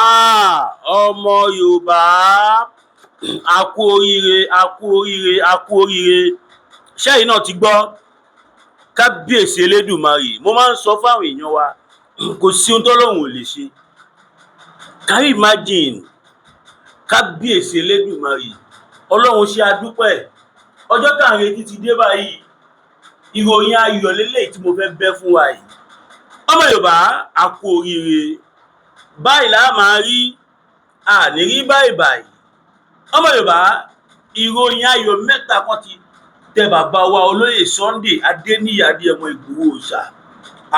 Ah, ọmọ Yorùbá, a kú oríire, a kú oríire, a kú oríire. Ṣẹ́yìn náà ti gbọ́? Kábíyèsí Elédùmarè! Mo máa ń sọ fáwọn èèyàn wa, kò sí ohun tọ́lọ́run ò lè ṣe. Can you imagine? Kábíyèsí Elédùmarè! Ọlọ́run, ṣe adúpẹ́. Ọjọ́ tá à ń retí ti dé báyìí. Ìròyìn ayọ̀ lélẹ́yìí tí mo fẹ́ bẹ́ fún wa yìí. Ọmọ Yorùbá, a kú oríire. Báyìí là á máa rí, àní rí báyìí báyìí. Ọmọ Yorùbá, ìròyìn ayọ̀ mẹ́ta kan ti tẹ bàbá wa, Olóyè Sunday Adéníyì Adéyẹmọ Ìgbòho Òòṣà,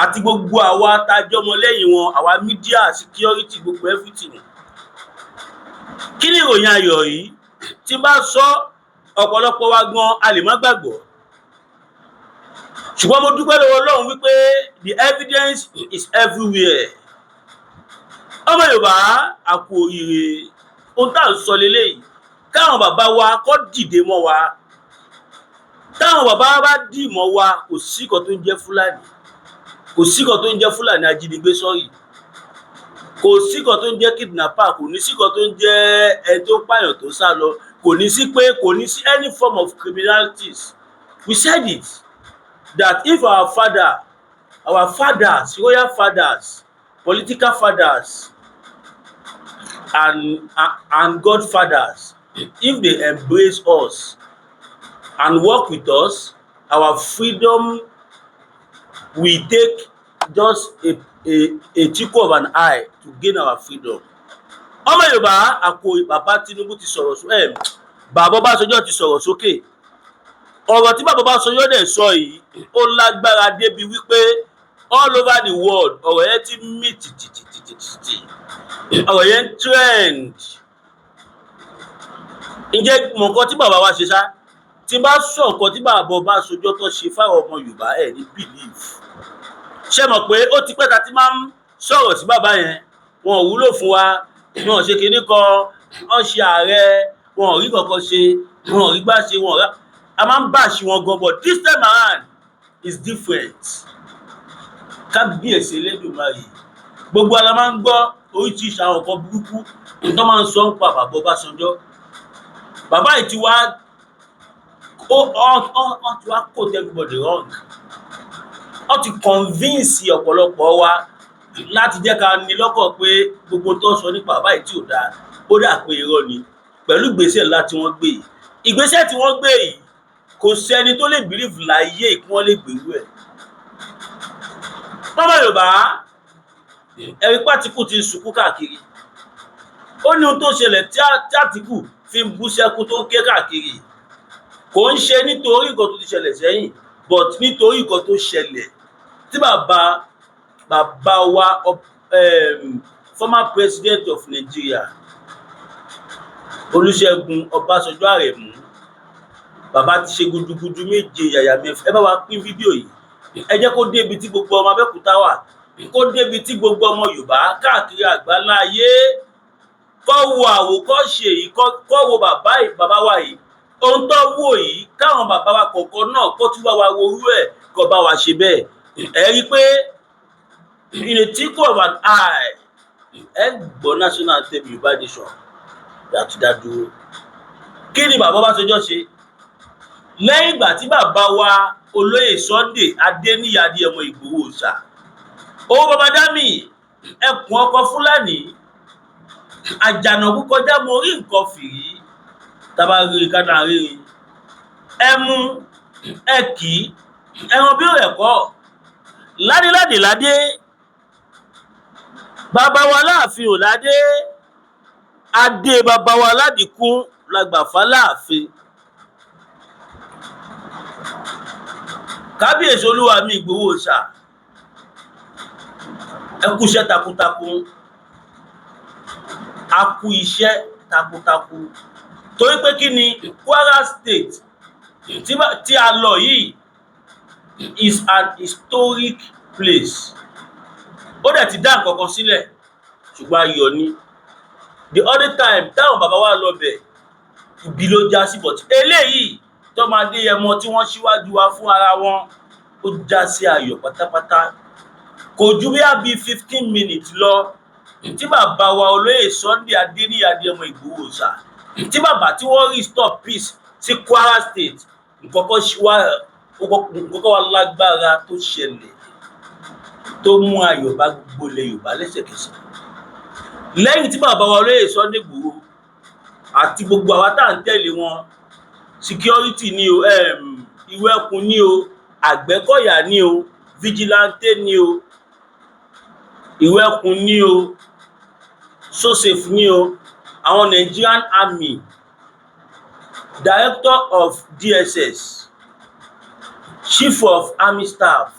àti gbogbo àwa tájọmọ lẹ́yìn wọn, àwa media, security, gbogbo everything. Kí ni ìròyìn ayọ̀ yìí? Tí bá sọ, ọ̀pọ̀lọpọ̀ wa gan a lè má gbàgbọ́, ṣùgbọ́n mo dúpẹ́ lọ́wọ́ Ọlọ́run wípé the evidence is everywhere. Ọmọ Yorùbá, a kú oríire. Ohun tá à ń sọ leléyìí, káwọn bàbá wa kọ́ dìde mọ́ wa. Táwọn bàbá bá dì mọ́ wa, kò sí kan tó ń jẹ́ Fúlàní, kò sí kan tó ń jẹ́ Fúlàní ajínigbé, sọ́rí, kò sí kan tó ń jẹ́ kidnapper, kò ní sí kan tó ń jẹ́ ẹni tó pààyàn tó sá lọ, kò ní sí pé kò ní sí any form of criminalities. We said it that if our father, our fathers, royal fathers, political fathers and godfathers, if they embrace us and work with us, our freedom will take just a tickle of an eye to gain our freedom. Ọmọ Yorùbá, àpò bàbá Tinubu ti sọ̀rọ̀ ẹ, bàbá Ọbásanjọ́ ti sọ̀rọ̀ sókè. Ọ̀rọ̀ tí bàbá Ọbásanjọ́ dẹ̀ sọ yìí, ó lágbára débi wípé all over the world, ọ̀rọ̀ yẹn ti mì tìtìtìtìtì, ọ̀rọ̀ yẹn ń trend. Ǹjẹ́ mọ̀ nǹkan tí bàbá wa ṣe ṣá? Tí n bá sọ nǹkan tí bàbá Ọbásanjọ́ tó ṣe fáwọn ọmọ Yorùbá, ẹ̀ ní believe. Ṣé mọ̀ pé ó ti pẹ́ ta ti máa ń sọ̀rọ̀ sí bàbá yẹn? Wọn ò wúlò fún wa, wọn ò ṣe kinní kan, wọn ṣe ààrẹ, wọn ò rí kankan ṣe, wọn ò rí gbá ṣe, wọn ò rá. A máa ń bash wọn gan, but this time around is different. Kábíyèsí Elédùmarè! Gbogbo ala máa ń gbọ́ oríṣiríṣi àwọn nǹkan burúkú tó máa ń sọ ń pa bàbá Ọbásanjọ́. Bàbá yìí ti wá ó ọ ti wá quote everybody wrong. Ó ti convince ọ̀pọ̀lọpọ̀ wa láti jẹ́ ká ní lọ́kàn pé gbogbo tó ń sọ nípa bàbá yìí tí ò dáa, ó dà pé irọ́ ni. Pẹ̀lú ìgbésẹ̀ ńlá tí wọ́n gbé yìí, ìgbésẹ̀ tí wọ́n gbé yìí, kò sẹ́ni tó lè believe láyé kí wọ́n lè gbèrú ẹ̀. Ọmọ Yorùbá, ẹ̀rí p'Àtíkù ti ń sunkún káàkiri. Ó ní ohun tó ṣẹlẹ̀ tí Àtìkù fi ń bú sẹ́kún, tó ń ké káàkiri. Kò ń ṣe nítorí nǹkan tó ti ṣẹlẹ̀ sẹ́yìn, but nítorí nǹkan tó ṣẹlẹ̀ tí bàbá bàbá wa, former president of Nigeria, Olúṣẹ́gun Ọbásanjọ́ Àrẹ̀mú, bàbá ti ṣe gudugudu méje yàyà mẹ́fà. Ẹ bá wa pín fídíò yìí, ẹ jẹ́ kó débi tí gbogbo ọmọ Abẹ́òkúta wà, kó débi tí gbogbo ọmọ Yorùbá káàkiri àgbáńlá ayé kọ́ wo àwòkọ́ṣe yìí, kọ́ wo bàbá yìí, bàbá wa yìí. Ohun tó wò yìí, káwọn bàbá wa kọ̀ọ̀kan náà kó tún bá wa wo orú ẹ̀, kó bá wa ṣe bẹ́ẹ̀. Ẹ rí i pé in a tickle of an eye, ẹ gbọ́ national anthem Yorùbá nation láti dá dúró. Kí ni bàbá Ọbásanjọ́ ṣe lẹ́yìn ìgbà tí bàbá wa, Olóyè Sunday Adéníyì Adéyẹmọ Ìgbòho Òòṣà, owó bàbá dami, ẹkùn ọkọ Fúlàní àjànàkú kọjá, mo rí nǹkan fìrí, tábà rí kánà rí ẹ mú ẹ kì í ẹran bí rẹ̀ kọ́ ládéládé ládé, bàbá wa láàfin ò ládé adé, bàbá wa ládìkún lágbàfà láàfin. Kábíyèsí olúwa mi Ìgbòho Òòṣà, ẹ kú iṣẹ́ takuntakun, a kú iṣẹ́ takuntakun. Torí pé kí ni? Kwara State tí a lọ yìí is an historic place. Ó dẹ̀ ti dá nǹkan kan sílẹ̀, ṣùgbọ́n ayọ̀ ni. The other time táwọn bàbá wa lọ bẹ̀, ibi ló já sí, but eléyìí tọ́mọ Adéyẹmọ tí wọ́n ṣíwájú wa fún ara wọn, ó já sí ayọ̀ pátápátá. Kò ju bí i 15 minutes lọ. Tí bàbá wa olóyè Sunday Adéníyì Adéyẹmọ Ìgbòho Òòṣà, tí bàbá tí wọ́n restore peace sí Kwara State, nǹkan kan wá lágbára tó ṣẹlẹ̀ tó mú ayọ̀ bá gbogbo ilẹ̀ Yorùbá lẹ́sẹ̀kẹsẹ̀. Lẹ́yìn tí bàbá wa olóyè Sunday Ìgbòho àti gbogbo àwa tá à ń tẹ̀lé wọn, security ni o, Ìwẹ̀kùn ni o, Àgbẹ̀kọ̀yà ni o, vigilante ni o, Ìwẹ̀kùn ni o, sosafe ni o, àwọn Nigerian Army, Director of DSS, Chief of Army Staff,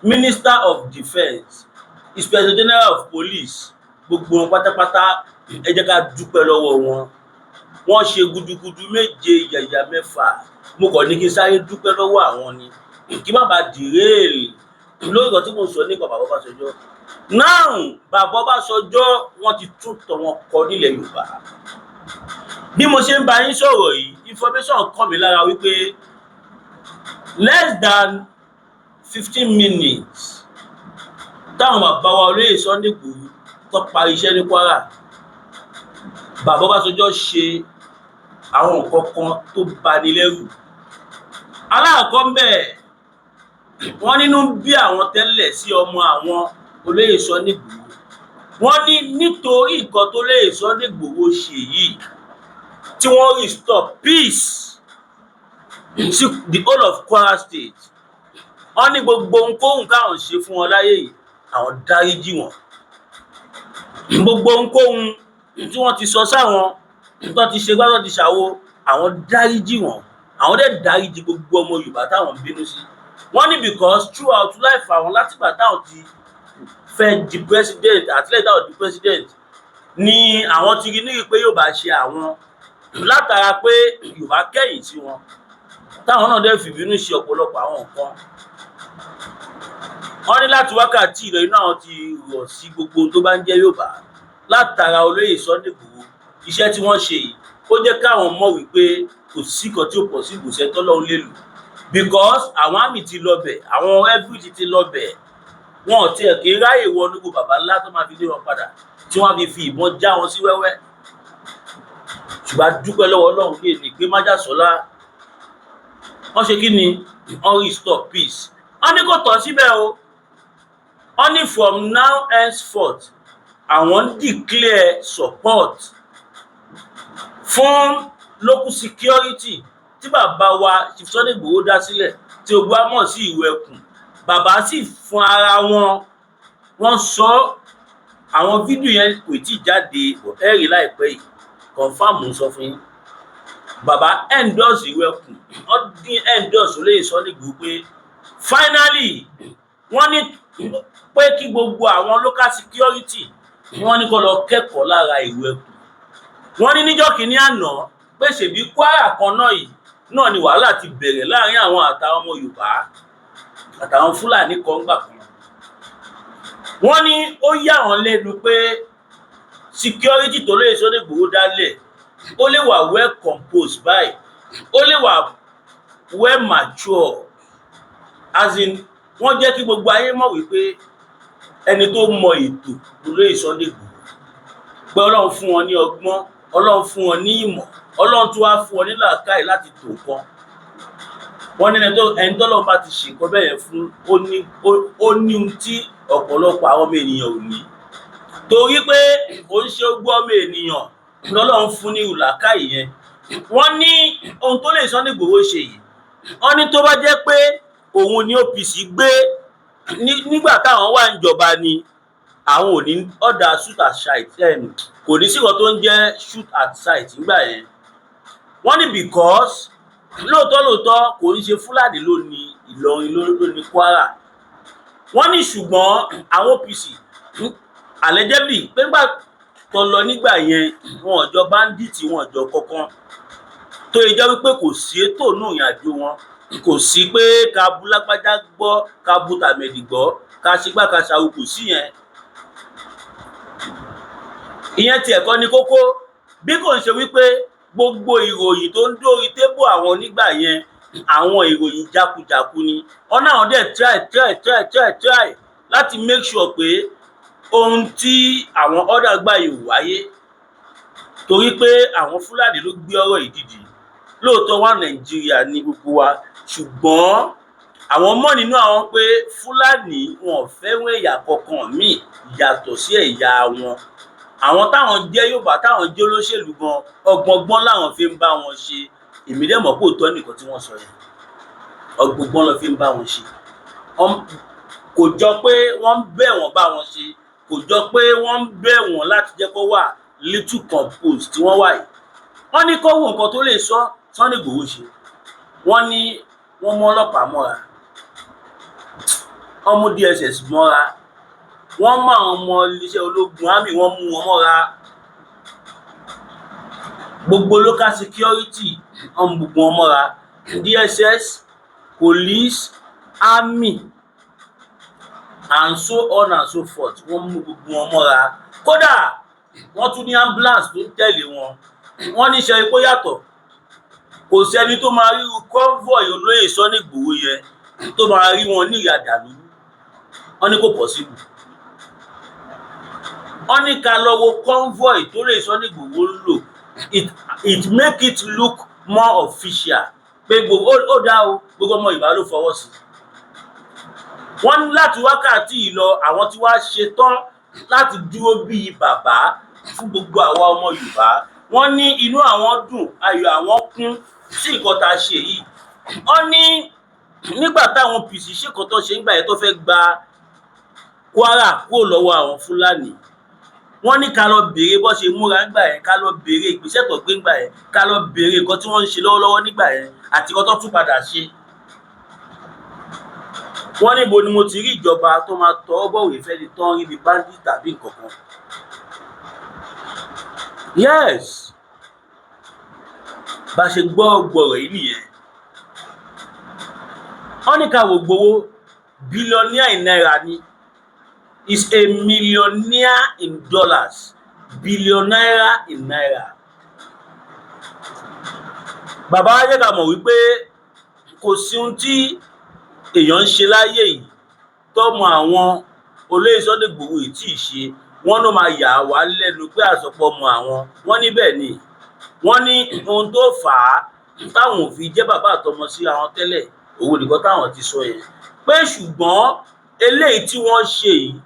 Minister of Defence, Inspector General of Police, gbogbo wọn pátápátá, ẹ jẹ́ ká dúpẹ́ lọ́wọ́ wọn. Wọ́n ṣe gudugudu méje, yàyà mẹ́fà. Mo kàn ní kí n sáré dúpẹ́ lọ́wọ́ àwọn ni, kí má bàa derail lórí nǹkan tí mo sọ nípa bàbá Ọbásanjọ́. Now, bàbá Ọbásanjọ́, wọ́n ti tún tọ̀ wọn kọ nílẹ̀ Yorùbá. Bí mo ṣe ń bá yín sọ̀rọ̀ yìí, information kàn mí lára wípé less than 15 minutes táwọn bàbá wa olóyè Sunday Igboho tó parí iṣẹ́ ní Kwara, bàbá Ọbásanjọ́ ṣe àwọn nǹkan kan tó bani lẹ́rù. Aláàkọ́ ń bẹ̀, wọ́n nínú bí àwọn tẹ́lẹ̀ sí ọmọ àwọn olóyè Sunday Igboho. Wọ́n ní nítorí nǹkan tó lóyè Sunday Igboho ṣe yìí, tí wọ́n restore peace sí the whole of Kwara State, wọ́n ní gbogbo ohunkóhun káwọn ṣe fún wọn láyé yìí, àwọn dáríjì wọ́n. Gbogbo ohunkóhun tí wọ́n ti sọ sáwọn tó ti ṣe gbá, tó ti ṣàwo, àwọn dáríjì wọ́n. Àwọn dẹ̀ dáríjì gbogbo ọmọ Yorùbá táwọn ń bínú sí. Wọ́n ní because throughout life àwọn, látìgbà táwọn ti fẹ́ di president àti lẹ́yìn táwọn di president, ni àwọn ti rí ní pé Yorùbá ṣe àwọn látara pé Yorùbá kẹ̀yìn sí wọn, táwọn náà dẹ̀ fìbínú ṣe ọ̀pọ̀lọpọ̀ àwọn nǹkan. Wọ́n ní láti wákàtí ìlọ inú àwọn ti rọ̀ sí gbogbo ohun tó bá ń jẹ́ Yorùbá látara olóyè Sunday Igboho. Iṣẹ́ tí wọ́n ṣe yìí, ó jẹ́ káwọn mọ̀ wípé kò sí kan tí ó pọ̀ sí ìgbòsẹ̀ tọ́lọ́run lè lò, because àwọn army ti lọ bẹ̀, àwọn everything ti lọ bẹ̀. Wọn ò tiẹ̀ kí ráyè wọnú gbogbo bàbá ńlá tó máa fi lé wọn padà, tí wọ́n fi fi ìbọn já wọn sí wẹ́wẹ́. Ṣùgbọ́n a dúpẹ́ lọ́wọ́ Ọlọ́run pé ní pé májàsọ́lá wọ́n ṣe kí ni, wọ́n restore peace. Wọ́n ní kò tán síbẹ̀ o. Wọ́n ní from now henceforth, àwọn ń declare support fún local security tí bàbá wa Chief Sunday Igboho dá sílẹ̀, tí gbogbo wa mọ̀ sí Ìwẹ̀kùn. Bàbá sì fún ara wọn, wọ́n sọ àwọn fídíò yẹn, kò tí ì jáde ẹ̀rí láìpẹ́ yìí. Confam ń sọ fún yín, bàbá endorse Ìwẹ̀kùn, wọ́n dín endorse olóyè Sunday Igboho pé finally, wọ́n ní pé kí gbogbo àwọn local security, wọ́n ní kó lọ kẹ́kọ̀ọ́ lára Ìwẹ̀kùn. Wọ́n ní níjọ́ kìíní àná pé ṣèbí Kwara kan náà yìí náà ni wàhálà ti bẹ̀rẹ̀ láàrin àwọn àtàwọn ọmọ Yorùbá àtàwọn Fúlàní kan gbà kan. Wọ́n ní ó yà wọ́n lẹ́nu pé security tó lóye Sunday Igboho dálẹ̀, ó lè wà well composed báyìí, ó lè wà well mature, as in wọ́n jẹ́ kí gbogbo ayé mọ̀ wípé ẹni tó mọ ètò olóyè Sunday Igboho, pé Ọlọ́run fún wọn ní ọgbọ́n, Ọlọ́run fún wọn ní ìmọ̀, Ọlọ́run tún wá fún wọn ní làákàyè láti tò nǹkan. Wọ́n ní ẹni tọ́lọ́run bá ti ṣe nǹkan bẹ́ẹ̀ yẹn fún, ó ní ohun tí ọ̀pọ̀lọpọ̀ àwọn ọmọ ènìyàn ò ní, torí pé kò ń ṣe gbogbo ọmọ ènìyàn lọ́lọ́run fún ní làákàyè yẹn. Wọ́n ní ohun tó lè Sunday Igboho ṣe yìí, wọ́n ní tó bá jẹ́ pé òun ni OPC gbé nígbà táwọn wà níjọba ni, àwọn ò ní order shoot at sight. Kò ní sí nǹkan tó ń jẹ́ shoot at sight nígbà yẹn. Wọ́n ní because lóòótọ́ lóòótọ́, kò ń ṣe Fúlàní ló ní Ìlọrin, ló ní Kwara. Wọ́n ní ṣùgbọ́n àwọn OPC allegedly pé nígbà tó lọ nígbà yẹn, wọn ò jọ bandit, wọn ò jọ kankan tó yẹ jẹ́ wípé kò sí ètò nù ìrìn àjò wọn, kò sí pé ká bú lágbájá gbọ́, ká bú tàmẹ̀dì gbọ́, ká ṣígbá ká ṣàwò, kò sí yẹn. Ìyẹn tiẹ̀ kọ́ ni kókó, bí kò ń ṣe wípé gbogbo ìròyìn tó ń dórí table àwọn nígbà yẹn, àwọn ìròyìn jákujàku ni. Ọ̀nà àwọn dẹ̀ try, try, try, try, try láti make sure pé Ohun tí àwọn order gbà yìí ò wáyé torí pé àwọn Fúlàní ló gbé ọ̀rọ̀ yìí dìde. Lóòótọ́, wà Nàìjíríà ní gbogbo wa, ṣùgbọ́n àwọn mọ̀ nínú àwọn pé Fúlàní wọn ò fẹ́ràn ẹ̀yà kankan míì yàtọ̀ sí ẹ̀yà wọn. Àwọn táwọn jẹ́ Yorùbá, táwọn jẹ́ olóṣèlú gan, ọgbọ̀ngbọ́n làwọn fi ń bá wọn ṣe. Èmi dẹ̀ mọ̀ pé òótọ́ nìkan tí wọ́n sọ yẹn, ọgbọ̀ngbọ́n ló fi ń bá wọn ṣe. Kò jọ pé wọ́n ń bẹ̀ wọ́n bá wọn ṣe, kò jọ pé wọ́n ń bẹ̀ wọ́n láti jẹ́ kó wà little compose tí wọ́n wà yìí. Wọ́n ní kó wo nǹkan tó lè sọ Sunday Igboho ṣe. Wọ́n ní wọ́n mú ọlọ́pàá mọ́ra, wọ́n mú DSS mọ́ra, wọ́n mú àwọn ọmọ iléeṣẹ́ ológun army, wọ́n mú wọn mọ́ra, gbogbo local security, wọ́n mú gbogbo wọn mọ́ra, DSS, police, army and so on and so forth. Wọ́n mú gbogbo wọn mọ́ra. Kódà wọ́n tún ní ambulance tó ń tẹ̀lé wọn. Wọ́n ní iṣẹ́ epo yàtọ̀, kò sẹ́ni tó máa rí convoy olóyè Sunday Igboho yẹn tó máa rí wọn ní ìyá dàlúrú. Wọ́n ní kò possible. Wọ́n ní ká lọ wo convoy tó lè Sunday Igboho ń lò. It make it look more official pé gbogbo ó dá o, gbogbo ọmọ Yorùbá ló fọwọ́ sí. Wọ́n ní láti wákàtí yìí lọ, àwọn tí wàá ṣe tán láti dúró bíi bàbá fún gbogbo àwa ọmọ Yorùbá. Wọ́n ní inú àwọn dùn, ayọ̀ àwọn kún sí nǹkan tá a ṣe yìí. Wọ́n ní nígbà táwọn OPC ṣèkọ́ tó ṣe ń gbà yẹn, tó fẹ́ gba Kwara kúrò lọ́wọ́ àwọn Fúlàní, wọ́n ní ká lọ béèrè bó ṣe múra ńgbà yẹn, ká lọ béèrè ìgbésẹ̀ tó gbé ńgbà yẹn, ká lọ béèrè nǹkan tí wọ́n ń ṣe lọ́wọ́lọ́wọ́ nígbà yẹn àti nǹkan tó tún padà ṣe. Wọ́n níbo ni mo ti rí ìjọba tó máa tọwọ́ bọ̀wé fẹ́ni tó ń rí bíi bandit tàbí nǹkan kan? Yes, bá a ṣe gbọ́ gbọ̀rọ̀ yìí nìyẹn. Wọ́n ní ká wò gbowó billionaire in naira ni, is a millionaire in dollars, billionaire in naira. Bàbá wa jẹ́ ká mọ̀ wípé kò sí ohun tí èèyàn ń ṣe láyé yìí tọ́mọ àwọn olóyè Sunday Igboho yìí tí ì ṣe. Wọ́n ló máa yà wá lẹ́nu pé àsọpọ̀ ọmọ àwọn. Wọ́n ní bẹ́ẹ̀ ni. Wọ́n ní ohun tó fà á táwọn ò fi jẹ́ bàbá àtọmọ sí àwọn tẹ́lẹ̀, òun nìkan táwọn ti sọ yẹn pé, ṣùgbọ́n eléyìí tí wọ́n ṣe yìí,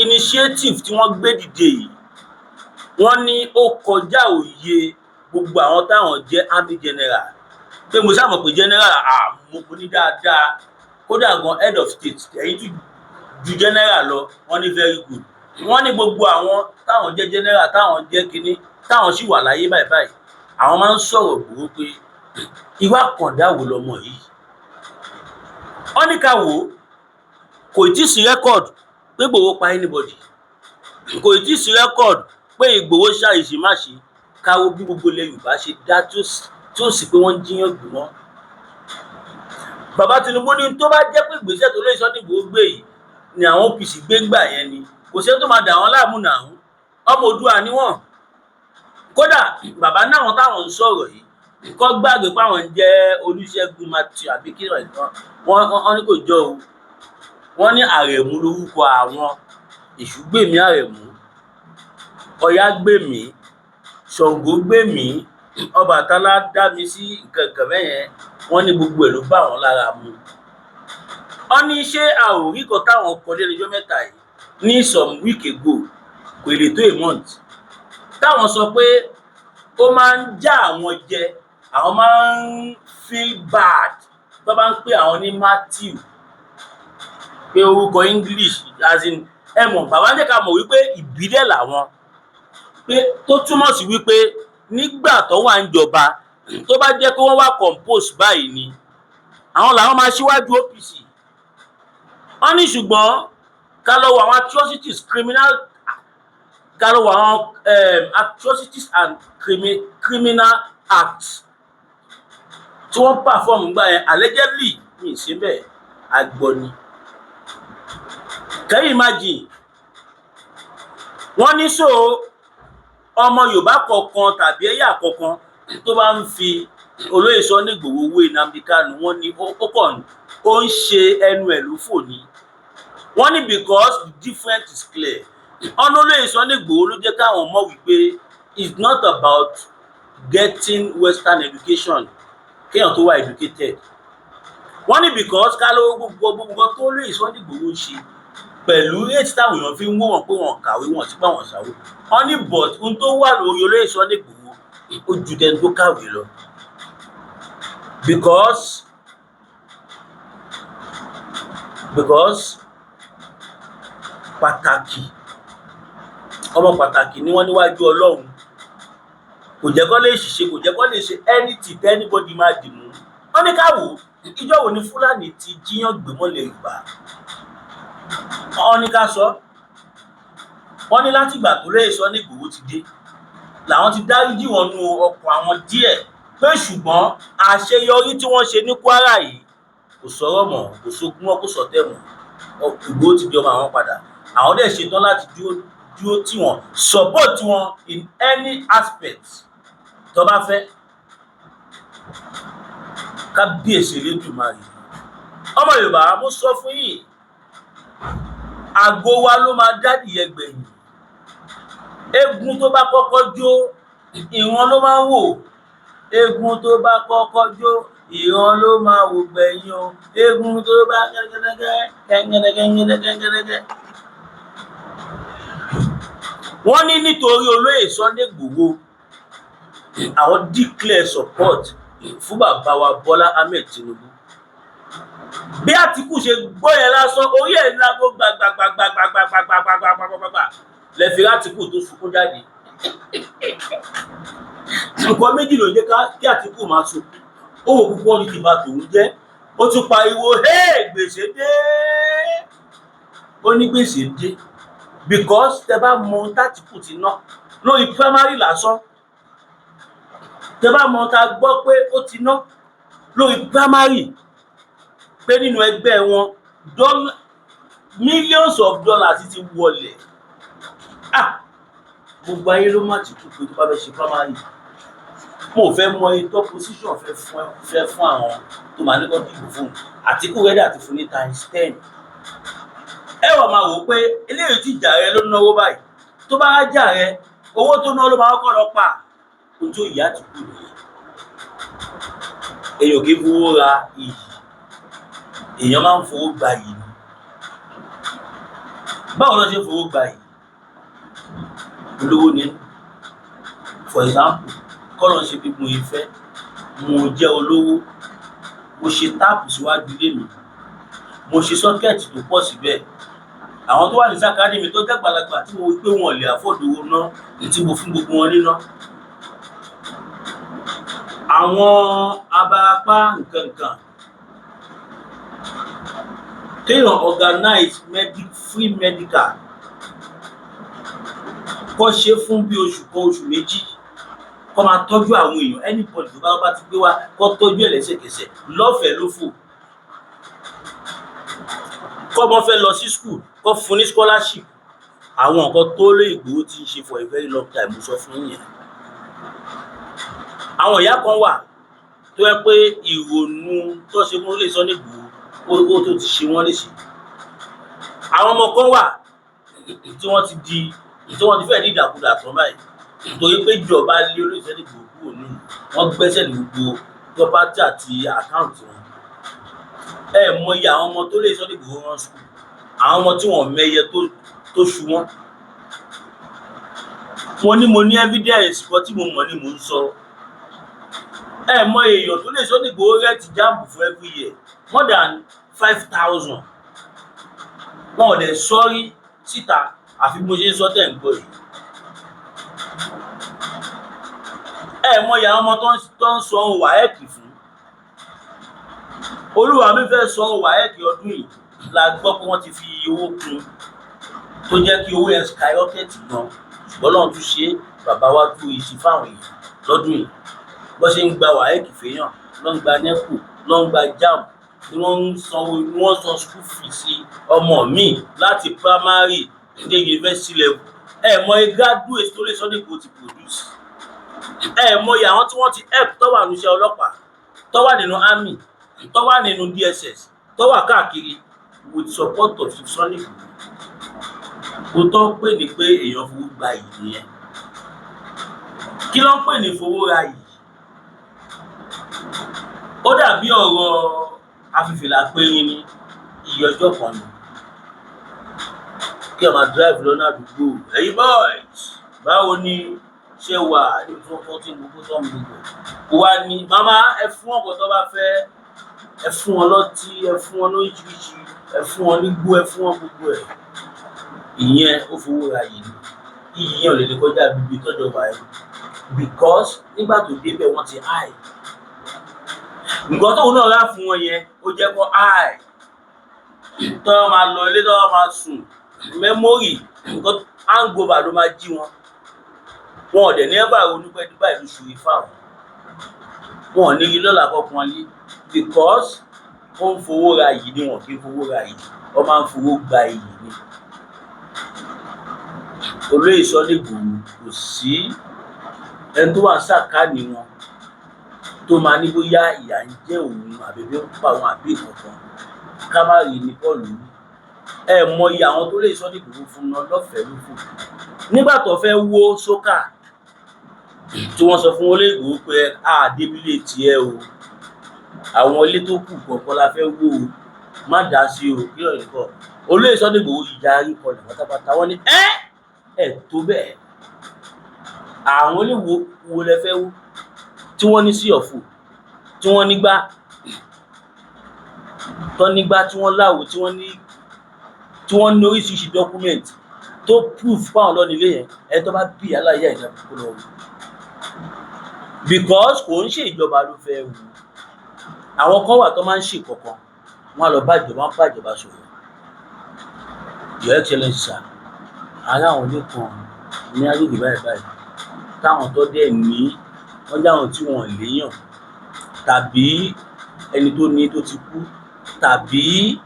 initiative tí wọ́n gbé dìde yìí, wọ́n ní ó kọjá òye gbogbo àwọn táwọn jẹ́ army general, pé mo sáà mọ̀ pé general àmọ́ ní dáadáa, kódà gan head of state, ẹ̀yìn tún ju general lọ. Wọ́n ní very good. Wọ́n ní gbogbo àwọn táwọn jẹ́ general, táwọn jẹ́ kínní, táwọn sì wà láyé báyìí báyìí, àwọn máa ń sọ̀rọ̀ gbòó pé irú àkàndá wo lọmọ yìí. Wọ́n ní ká wò ó, kò tí ì sí record pé Ìgbòho pa anybody, kò tí ì sí record pé Ìgbòho ṣàìṣe má ṣe. Káwo bí gbogbo ilẹ̀ Yorùbá ṣe dá tí ó sì pé wọ́n ń jíyàn gbé mọ́. Bàbá Tinubu ní tó bá jẹ́ pé ìgbésẹ̀ tó lóye Sunday Igboho gbé yìí ni àwọn OPC gbé ńgbà yẹn ni, kò sẹ́ni tó máa dà wọ́n láàmú náà. Ọmọ Oòduà ni wọ́n. Kódà bàbá náà táwọn ń sọ̀rọ̀ yìí kọ́ gbàgbé pé àwọn ń jẹ́ Olúṣẹ́gun Matthew àbí kí wọ́n wọ́n ní kò jọ o. Wọ́n ní Àrẹ̀mú lórúkọ àwọn, Èṣùgbèmí Àrẹ̀mú, Ọ̀yágbèmí, Ṣàngógbèmí, Ọbàtálá dá mi sí nǹkan kan bẹ́yẹn. Wọ́n ní gbogbo ẹ̀ ló bá wọn lára mu. Wọ́n ní ṣé a ò rí kan táwọn kọ lẹ́nu ọjọ́ mẹ́ta yìí ní some week ago, kò lè tó a month, táwọn sọ pé ó máa ń já àwọn jẹ, àwọn máa ń feel bad tó bá ń pè àwọn ní Matthew, pé orúkọ English, as in, ẹ mọ̀, bàbá ń jẹ́ ká mọ̀ wípé ìbílẹ̀ làwọn, pé tó túmọ̀ sí wípé nígbà tó wà ń jọba, tó bá jẹ́ pé wọ́n wá compose báyìí ni, àwọn làwọn máa ṣíwájú OPC. Wọ́n ní ṣùgbọ́n ká lọ wo àwọn atrocities, criminal, ká lọ wo àwọn atrocities and criminal acts tí wọ́n perform gbà yẹn, allegedly, ní ìsínbẹ̀ àgbọ̀ ni. Can you imagine? Wọ́n ní so ọmọ Yorùbá kọ̀ọ̀kan tàbí ẹ̀yà kọ̀ọ̀kan tó bá ń fi olóyè Sunday Igboho wé Nnamdi Kanu, wọ́n ní ó kàn ó ń ṣe ẹnu ẹ̀ ló fò ní. Wọ́n ní because the difference is clear. Ọ̀nà olóyè Sunday Igboho ló jẹ́ káwọn mọ̀ wípé it's not about getting western education kéèyàn tó wà educated. Wọ́n ní because ká ló gbogbo gbogbo tó lóye Sunday Igboho ń ṣe pẹ̀lú rate táwọn èèyàn fi ń wò wọ́n pé wọ́n kàwé, wọ́n ti pa wọ́n ṣàwó. Wọ́n ní but ohun tó wà lórí olóyè Sunday Igboho, ó ju tẹni tó kàwé lọ, because pàtàkì, ọmọ pàtàkì ni wọ́n níwájú Ọlọ́run. Kò jẹ́ kó lè ṣiṣẹ́, kò jẹ́ kó lè ṣe anything tẹ́ anybody máa dì mú. Wọ́n ní ká wò ó, ìjọ wo ni Fúlàní ti jíyàn gbé mọ́lẹ̀ Yorùbá? Wọ́n ní ká sọ. Wọ́n ní látìgbà tó lóye Sunday Igboho ti dé làwọn ti dáríjì wọn nu ọkọ̀ àwọn díẹ̀, pé ṣùgbọ́n àṣeyọrí tí wọ́n ṣe ní Kwara yìí, kò sọ̀rọ̀ mọ́, kò sógun mọ́, kò sọ̀tẹ̀ mọ́. Ìgbòho ti di ọmọ àwọn padà. Àwọn dẹ̀ ṣetán láti dúró dúró tì wọ́n, support wọn in any aspect tó bá fẹ́. Kábíyèsí Elédùmarè! Ọmọ Yorùbá, mo sọ fún yín, àgọ́ wa ló máa dádìyẹ gbẹ̀yìn. Eégún tó bá kọ́kọ́ jó, ìran ló máa ń wò. Eégún tó bá kọ́kọ́ jó, ìran ló máa wò gbẹ̀yìn o. Eégún tó bá kẹ́kẹ́kẹ́ kẹ́kẹ́kẹ́. Wọ́n ní nítorí olóyè Sunday Igboho, àwọn declare support fún bàbá wa Bọ́lá Ahmed Tinubu. Bí Àtìkù ṣe gbọ́ yẹn lásán, orí ẹ̀ lágbo gbàgbàgbàgbàgbàgbàgbàgbàgbàgbà lẹ́fìrí Àtìkù tó sunkún jáde. Nǹkan méjì ló jẹ́ kí Àtìkù máa sunkún. Owó púpọ̀ ní ti bà tòun jẹ́. Ó tún pariwo, "Hey, gbèsè dé!" Ó ní gbèsè dé because tẹ bá mọ ohun tÁtìkù ti ná lórí primary lásán, tẹ bá mọ ohun tá a gbọ́ pé ó ti ná lórí primary, pé nínú ẹgbẹ́ wọn, dollar, millions of dollars ti wọlẹ̀. Ah, gbogbo ayé ló má ti kú pé tó bá fẹ́ ṣe primary, mo fẹ́ mọ iye tó position fẹ́ fún àwọn tó máa ní kó dìbò fún Àtìkù, ready àti fún ní times 10. Ẹ wà máa wò ó pé eléyìí tí ìjà rẹ ló náwó báyìí, tó bá jà rẹ, owó tó ná ló máa kọ́ lọ pa ojú ìyá Àtìkù nìyẹn. Èèyàn kì í fowó ra iyì, èèyàn máa ń fowó gba iyì ni. Báwo ló ṣe ń fowó gba iyì? Olówó ni. For example, kọ́lọ̀ ń ṣe bí mo yìí fẹ́, mo jẹ́ olówó, mo ṣe tap síwájú ilé mi, mo ṣe socket tó pọ̀ síbẹ̀. Àwọn tó wà ní sàkání mi tó dàgbàlagbà tí mo rí pé wọn ò lè afford owó ná tí mo fún gbogbo wọn níná, àwọn abarapá nǹkankan, kéèyàn organize free medical, kó ṣe fún bí oṣù kan, oṣù 2, kó máa tọ́jú àwọn èèyàn. Anybody tó bá ti gbé wá, kó tọ́jú ẹ̀ lẹ́sẹ̀kẹsẹ̀, lọ́fẹ̀ẹ́ lófò. Kọ́mọ fẹ́ lọ sí school, kó fún ní scholarship. Àwọn nǹkan tó lé Ìgbòho ti ń ṣe for a very long time, mo sọ fún yín yẹn. Àwọn ìyá kan wà tó yẹ pé ìrònú tó ṣe fún lè sọ ní Ìgbòho, ó tó ti ṣe wọ́n léṣe. Àwọn ọmọ kan wà tí wọ́n ti di, tí wọ́n ti fẹ́ẹ̀ di ìdàkudà tán báyìí, torí pé ìjọba lé olóyè Sunday Igboho kúrò nínú wọn, gbẹ́sẹ̀ lé gbogbo property àti account wọn. Ẹ mọyì àwọn ọmọ tó lè Sunday Igboho rán school, àwọn ọmọ tí wọn mẹyẹ tó ṣu wọn. Mo ní mo ní evidence kan tí mo mọ̀ ni mò ń sọ. Ẹ mọ èèyàn tó lè Sunday Igboho write JAMB fún every year, more than 5,000. Wọn ò dẹ̀ sọ́rí síta, àfi bí mo ṣe ń sọ tẹ̀ ń gbọ́ yìí. Ẹ mọyì àwọn ọmọ tó ń san WAEC fún. Olúwa mi fẹ́ san WAEC ọdún yìí la gbọ́ pé wọ́n ti fi owó kún, tó jẹ́ kí owó yẹn skyrocket gan. Ṣùgbọ́n Ọlọ́run tún ṣe, bàbá wa tún ìṣí fáwọn èèyàn lọ́dún yìí. Bó ṣe ń gba WAEC fèèyàn, ló ń gba NECO, ló ń gba JAMB, ni wọ́n ń sanwó, ni wọ́n san school fees sí ọmọ mi láti primary dé university level. Ẹ mọ iye graduate tó lè Sunday Igboho ti produce. Ẹ mọ iye àwọn tí wọ́n ti help tó wà níṣẹ́ ọlọ́pàá, tó wà nínú army, tó wà nínú DSS, tó wà káàkiri with support of Sunday Igboho. Kò tó ń pè ní pé èèyàn fowó gba iyì nìyẹn. Kí ló ń pè ní fowó ra yìí? Ó dàbí ọ̀rọ̀ afífìlà périn ní iye ọjọ́ kan ni. Kí ẹ máa drive lọ́nà àdúgbò, "Ẹ̀yin boys, báwo ni ṣe wà?" Níbi tí wọ́n ti ń gbogbo tó ń gbogbo kò wá ní, "Màmá, ẹ fún ọ̀pọ̀ tó bá fẹ́, ẹ fún wọn lọ́tí, ẹ fún wọn lóríṣiríṣi, ẹ fún wọn nígbó, ẹ fún wọn gbogbo ẹ̀." Ìyẹn ó fowó ra yìí ni. Iyì yẹn ò lè lè kọjá bíbi tọ́jọ́ wà yẹn, because nígbà tó débẹ̀, wọ́n ti high. Nǹkan tóun náà rà fún wọn yẹn, ó jẹ́ kó high tọ́ máa lọ ilé, tọ́ máa sùn, memory nǹkan hangover ló máa jí wọn. Wọn ò dẹ̀ ní ẹ́bà ronú pé ní báyìí ló ṣòro fáwọn. Wọn ò ní rí lọ́la kọkàn lé, because ó ń fowó ra yìí ni. Wọn kì í fowó ra yìí, wọ́n máa ń fowó gba iyì ni. Olóyè Sunday Igboho, kò sí ẹni tó wà ní sàkání wọn tó máa ní bóyá ìyà ń jẹ òun àbí ebi ń pa òun àbí nǹkan kan. Ká má rí ní Paul wí. Ẹ mọyì àwọn tó lè Sunday Igboho fún wọn lọ́fẹ̀ẹ́ lófò nígbà tó fẹ́ wó sókà, tí wọ́n sọ fún Olóyè Igboho pé a débílé tiẹ̀ o, àwọn ilé tó kù kọ̀ọ̀kan la fẹ́ wó o, má dá sí o. Kí ọ̀rẹ́ kọ́ Olóyè Sunday Igboho yarí kọlẹ̀ pátápátá. Wọ́n ní ẹ́ ẹ̀ tó bẹ́ẹ̀, àwọn ilé wo wo lẹ fẹ́ wó tí wọ́n ní sí ọ̀fọ̀, tí wọ́n nígbà tó nígbà, tí wọ́n láwo, tí wọ́n ní oríṣiríṣi document tó proof fáwọn lọ́ní ilé yẹn. Ẹ tó bá bí aláìyá ìjà kó lọ wò, because kò ń ṣe ìjọba ló fẹ́ wò. Àwọn kan wà tó máa ń ṣe kọ̀ọ̀kan, wọ́n á lọ bá ìjọba, wọ́n bá ìjọba sọ̀rọ̀, "Your Excellency sir, ará àwọn ilé kan ní agbègbè báyìí báyìí, táwọn tó dẹ̀ ní wọ́n jẹ́ àwọn tí wọ́n léèyàn, tàbí ẹni tó ní tó ti kú, tàbí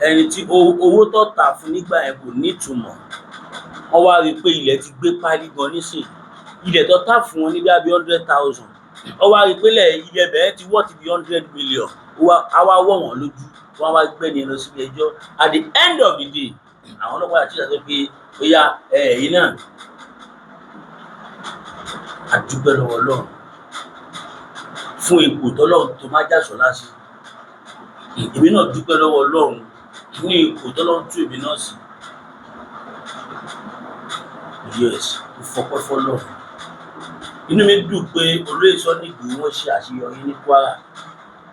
ẹni tí owó tó tà fún nígbà yẹn kò ní ìtumọ̀. Wọ́n wá rí i pé ilẹ̀ ti gbé pálí gan nísìn. Ilẹ̀ tó tà fún wọn ní bí i 100,000, wọ́n wá rí i pé ilẹ̀ bẹ̀rẹ̀ ti worth bí 100 million. Á wá wọ̀ wọ́n lójú, wọ́n wá gbẹ́ni lọ sílé ẹjọ́. At the end of the day, àwọn ọlọ́pàá àti ìṣàtọ́ pé ó yá ẹ̀yin náà." A dúpẹ́ lọ́wọ́ Ọlọ́run fún ipò tọ́lọ́run tó má jàsọ́lá sí. Èmi náà dúpẹ́ lọ́wọ́ Ọlọ́run ní ipò tọ́lọ́run tú èmi náà sí. Yes, mo fọpẹ́ fọ́lọ́run. Inú mi dùn pé Olóyè Sunday Igboho, wọ́n ṣe àṣeyọrí ní Kwara.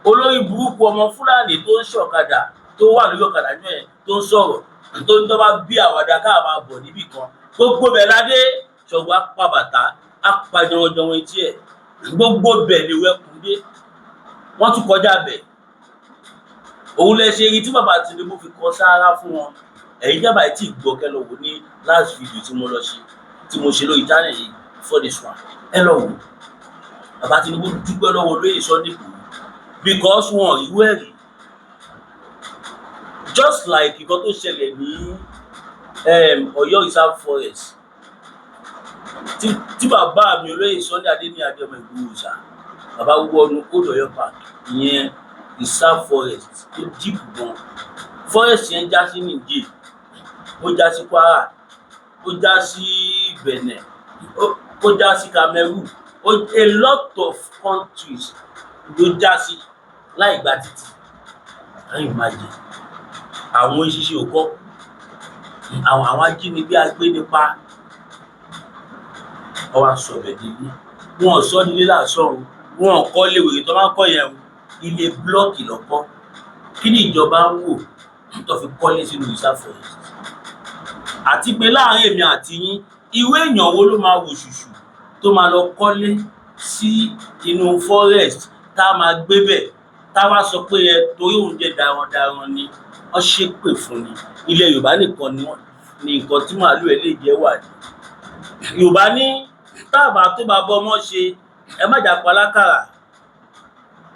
Olórí burúkú ọmọ Fúlàní tó ń ṣọ̀kadà, tó wà lórí ọ̀kadà ní ẹ̀, tó ń sọ̀rọ̀, tó ń tọ́ bá bí àwàdà káà máa bọ̀ níbì kan, gbogbo bẹ̀ ládé ṣọ̀gbọ́n apá bàtà apá jọ̀wọ̀jọ̀wọ̀ etí ẹ̀, gbogbo bẹ̀ ni wẹ́kùn dé. Wọ́n tún kọjá bẹ̀. Òun lẹ ṣe rí tí bàbá Tinubu fi kọ sáárá fún wọn. Ẹ̀yin jábàá tí gbọ́, kẹ́ lọ wò ní last video tí mo lọ ṣe, tí mo ṣe lórí channel yìí before this one. Ẹ lọ wò. Bàbá Tinubu dúpẹ́ lọ́wọ́ Olóyè Sunday Igboho because wọn ò rí wẹ̀rí, just like nǹkan tó ṣẹlẹ̀ ní Ọ̀yọ́ Reserve Forest, tí bàbá mi Olóyè Sunday Adéníyì Adéyẹmọ Ìgbòho ṣá, bàbá wọnú Old Ọ̀yọ́ Park, ìyẹn reserve forest tó deep gan. Forest yẹn já sí Niger, ó já sí Kwara, ó já sí Benin, ó já sí Cameroon, a lot of countries ló já sí láì gba títì. Can you imagine? Àwọn eṣinṣin ò kọ́, àwọn ajínigbé agbénipa, wọ́n wá sọ ọbẹ̀ délé. Wọn ò sọ nílé lásán o, wọn ò kọ́ lé wèrè tó máa ń kọ́ yẹn o, ilé block lọ́kọ́. Kí ni ìjọba ń wò tó fi kọ́lé sínú reserve forest? Àti pé láàrin èmi àti yín, irú èèyàn wo ló máa wò ṣùṣù tó máa lọ kọ́lé sí inú forest, tá a máa gbé bẹ̀, tá a wá sọ pé ẹ torí òun jẹ́ darandaran ni wọ́n ṣépè fún ni? Ilẹ̀ Yorùbá nìkan ni wọ́n ní nǹkan tí màálù ẹ̀ lè jẹ́ wà ní. Yorùbá ní táàbà tó bá bọ́ ọmọ ṣe, ẹ má jà palákàrà.